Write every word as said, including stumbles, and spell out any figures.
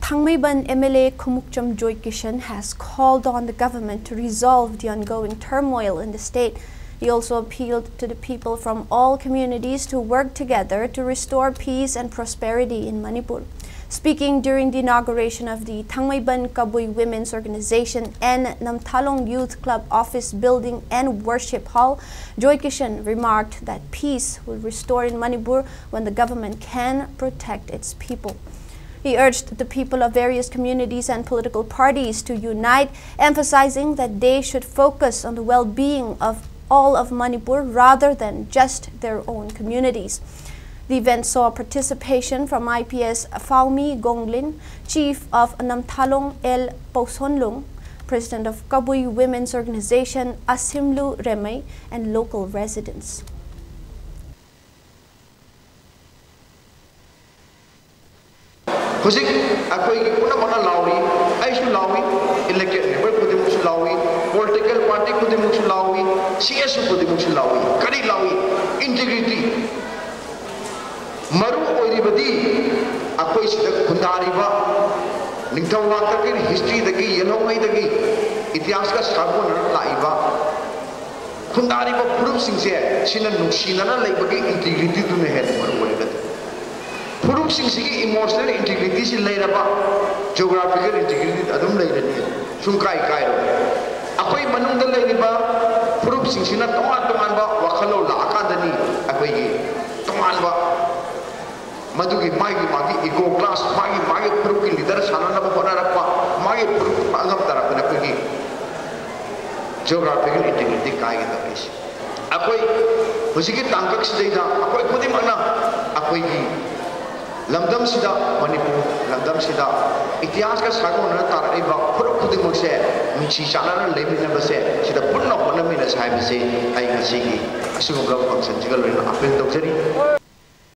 Thangmeiban M L A Khumukcham Joy Kishan has called on the government to resolve the ongoing turmoil in the state. He also appealed to the people from all communities to work together to restore peace and prosperity in Manipur. Speaking during the inauguration of the Thangmeiban Kabui Women's Organization and Namthalong Youth Club Office Building and Worship Hall, Joy Kishan remarked that peace will restore in Manipur when the government can protect its people. He urged the people of various communities and political parties to unite, emphasizing that they should focus on the well-being of all of Manipur rather than just their own communities. The event saw participation from I P S Faumi Gonglin, Chief of Namthalong L Pausonlung, President of Kabui Women's Organization Asimlu Remei, and local residents. ꯍꯧꯖꯤꯛ ꯑꯩꯈꯣꯏꯒꯤ ꯄꯨꯝꯅꯃꯛꯅ ꯂꯥꯎꯔꯤ, ꯑꯩꯁꯨ ꯂꯥꯎꯏ, elected member ꯈꯨꯗꯤꯡꯃꯛꯁꯨ ꯂꯥꯎꯏ, political party ꯈꯨꯗꯤꯡꯃꯛꯁꯨ ꯂꯥꯎꯏ, C S O ꯈꯨꯗꯤꯡꯃꯛꯁꯨ ꯂꯥꯎꯏ꯫ ꯀꯔꯤ ꯂꯥꯎꯏ? Integrity꯫ ꯃꯔꯨ ꯑꯣꯏꯔꯤꯕꯗꯤ ꯑꯩꯈꯣꯏ ꯁꯤꯗ ꯈꯨꯟꯗꯥꯔꯤꯕ ꯅꯤꯡꯊꯧ ꯉꯥꯛꯇꯒꯤ historyꯗꯒꯤ, ꯌꯦꯜꯍꯧꯉꯩꯗꯒꯤ ꯏꯇꯤꯍꯥꯁꯀ ꯁꯥꯒꯣꯟꯅꯅ ꯂꯥꯛꯏꯕ ꯈꯨꯟꯗꯥꯔꯤꯕ ꯐꯨꯔꯨꯞꯁꯤꯡꯁꯦ ꯁꯤꯅ ꯅꯨꯡꯁꯤꯅꯅ ꯂꯩꯕꯒꯤ integrityꯗꯨꯅ ꯍꯦꯟꯅ ꯃꯔꯨ ꯑꯣꯏꯒꯅꯤ꯫ ꯐꯨꯔꯨꯞꯁꯤꯡꯁꯤꯒꯤ emotional integrityꯁꯤ ꯂꯩꯔꯕ geographical integrity ꯑꯗꯨꯝ ꯂꯩꯔꯅꯤ, ꯁꯨꯡ ꯀꯥꯏ ꯀꯥꯏꯔꯣꯏ꯫ ꯑꯩꯈꯣꯏ ꯃꯅꯨꯡꯗ ꯂꯩꯔꯤꯕ ꯐꯨꯔꯨꯞꯁꯤꯡꯁꯤꯅ ꯇꯣꯉꯥꯟ ꯇꯣꯉꯥꯟꯕ ꯋꯥꯈꯜꯂꯣꯟ ꯂꯥꯛꯑꯀꯥꯟꯗꯅꯤ ꯑꯩꯈꯣꯏꯒꯤ ꯇꯣꯉꯥꯟꯕ ꯃꯗꯨꯒꯤ ꯃꯥꯒꯤ ꯃꯥꯒꯤ ego clash, ꯃꯥꯒꯤ ꯃꯥꯒꯤ ꯐꯨꯔꯨꯞꯀꯤ leader ꯁꯥꯟꯅꯅꯕ ꯍꯣꯠꯅꯔꯛꯄ, ꯃꯥꯒꯤ ꯐꯨꯔꯨꯞ ꯑꯉꯝ ꯇꯥꯔꯛꯇꯅ ꯑꯩꯈꯣꯏꯒꯤ geographical integrity ꯀꯥꯏꯒꯗꯧꯔꯤꯁꯦ꯫ ꯑꯩꯈꯣꯏ ꯍꯧꯖꯤꯛꯀꯤ ꯇꯥꯡꯀꯛꯁꯤꯗꯩꯗ ꯑꯩꯈꯣꯏ ꯈꯨꯗꯤꯡꯃꯛꯅ ꯑꯩꯈꯣꯏꯒꯤ ꯂꯝꯗꯝꯁꯤꯗ, ꯃꯅꯤꯄꯨꯔ ꯂꯝꯗꯝꯁꯤꯗ ꯏꯇꯤꯍꯥꯁꯀ ꯁꯥꯒꯣꯟꯅꯅ ꯇꯥꯔꯛꯂꯤꯕ ꯐꯨꯔꯨꯞ ꯈꯨꯗꯤꯡꯃꯛꯁꯦ ꯅꯨꯡꯁꯤ ꯆꯥꯟꯅꯅ ꯂꯩꯃꯤꯟꯅꯕꯁꯦ ꯁꯤꯗ ꯄꯨꯟꯅ ꯍꯣꯠꯅꯃꯤꯟꯅꯁꯦ ꯍꯥꯏꯕꯁꯤ ꯑꯩ ꯉꯁꯤꯒꯤ ꯑꯁꯤꯒꯨꯝꯂꯕ functionꯁꯤꯒ ꯂꯣꯏꯅꯅ appeal ꯇꯧꯖꯔꯤ꯫